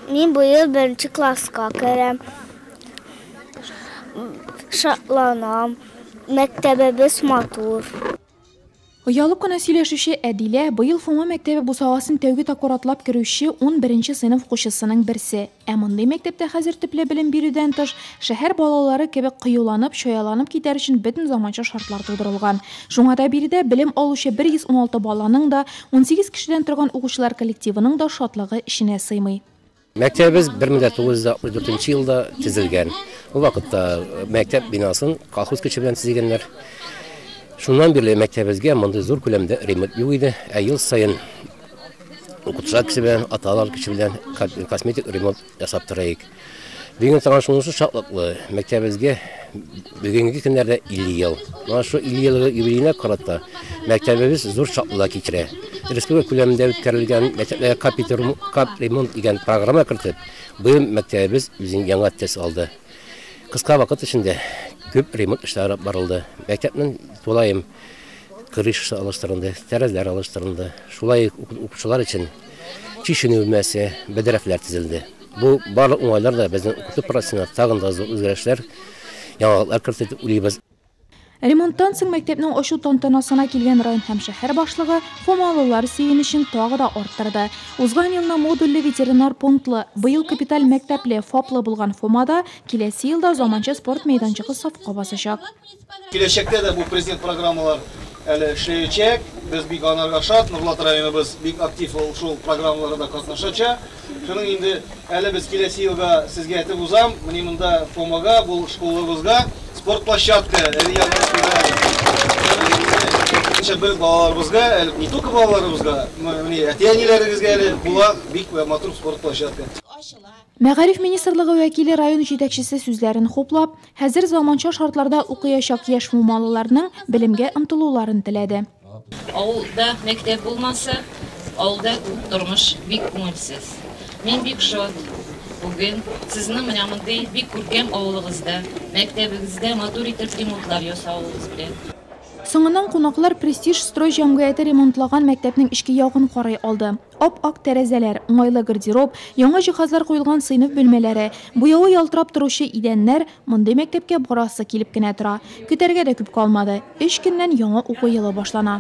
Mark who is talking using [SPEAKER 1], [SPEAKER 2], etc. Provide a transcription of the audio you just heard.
[SPEAKER 1] Мин быел беренче класска керәм. Шатланам. Мәктәбебез матур.
[SPEAKER 2] Оялып кына сөйләшүче Әдилә, быел Фома мәктәбе бусагасын тәүге тапкыр атлап керүче унберенче сыйныф укучысының берсе. Ә мондый мәктәптә хәзер төпле белем бирүдән тыш, шәһәр балалары кебек кыюланып, чаяланып китәр өчен бөтен заманча шартлар тудырылган. Шуңа да биредә белем алучы 116 баланың да, 18 кешедән торган укучылар коллективының да шатлыгы эченә сыймый.
[SPEAKER 3] Мәктәбебез 1964 елда төзелгән. Ул вакытта мәктәп бинасын колхоз көче белән төзегәннәр. Шуннан бирле мәктәбебезгә мондый зур күләмдә ремонт юк иде. Ә ел саен укытучылар көче белән, ата-аналар көче белән косметик ремонт ясап торыйк. Бүген тагын шунысы шатлыклы, мәктәбебезгә бүгенге көннәрдә 50 ел. Менә шул 50 еллыгы юбилеена карата мәктәбебез зур шатлыклар кичерә. Республика күләмендә үткәрелгән мәктәпләргә капремонт дигән программа кертеп, быел мәктәбебез үзенең яңа төс алды. Кыска вакыт эчендә күп ремонт эшләре барылды. Мәктәпнең тулаем крышасы алыштырылды, тәрәзәләр алыштырылды. Шулай ук укучылар өчен чишенү бүлмәсе, бәдрәфләр төзелде. Бу барлык уңайлар да безнең укыту процессына тагын да зур үзгәрешләр, яңалыклар кертер дип уйлыйбыз.
[SPEAKER 2] Ремонттан соң мәктәпнең ачу тантанасына килгән район һәм шәһәр башлыгы фомалылар сөенечен тагы да арттырды. Узган елны модульле ветеринар пунктлы, быел капиталь мәктәпле, ФАПлы булган Фомада киләсе елда заманча спорт мәйданчыгы сафка басачак.
[SPEAKER 4] Киләчәктә дә бу президент программалар әле эшләячәк. Без бик анарга шат. Нурлат районыбыз бик актив шул программаларда катнашача. Шуның инде әле без киләсе елга сезгә әйтеп узам, менә монда Фомага, бу школабызга спорт площадка әле язып куйдык. Бер балаларыбызга, әле не только балаларыбызга, менә әти-әниләрегезгә әле була бик матур спорт площадка.
[SPEAKER 2] Мәгариф министрлыгы вәкиле район җитәкчесе сүзләрен хуплап, хәзер заманча шартларда укыячак яшь мумалыларның белемгә омтылуларын теләде.
[SPEAKER 5] Авылда мәктәп булмаса, авылда тормыш бик күңелсез. Мин бик шат, бүген сезнең менә мондый бик күркәм авылыгызда, мәктәбегездә матур итеп ремонтлар ясавыгыз белән.
[SPEAKER 2] Соңыннан кунаклар Престиж-строй җәмгыяте ремонтлаган мәктәпнең эчке ягын карый алды. Ап-ак тәрәзәләр, уңайлы гардероб, яңа җиһазлар куелган сыйныф бүлмәләре, буявы ялтырап торучы идәннәр, мондый мәктәпкә барасы килеп кенә тора. Көтәргә дә күп калмады, өч көннән яңа уку елы башлана.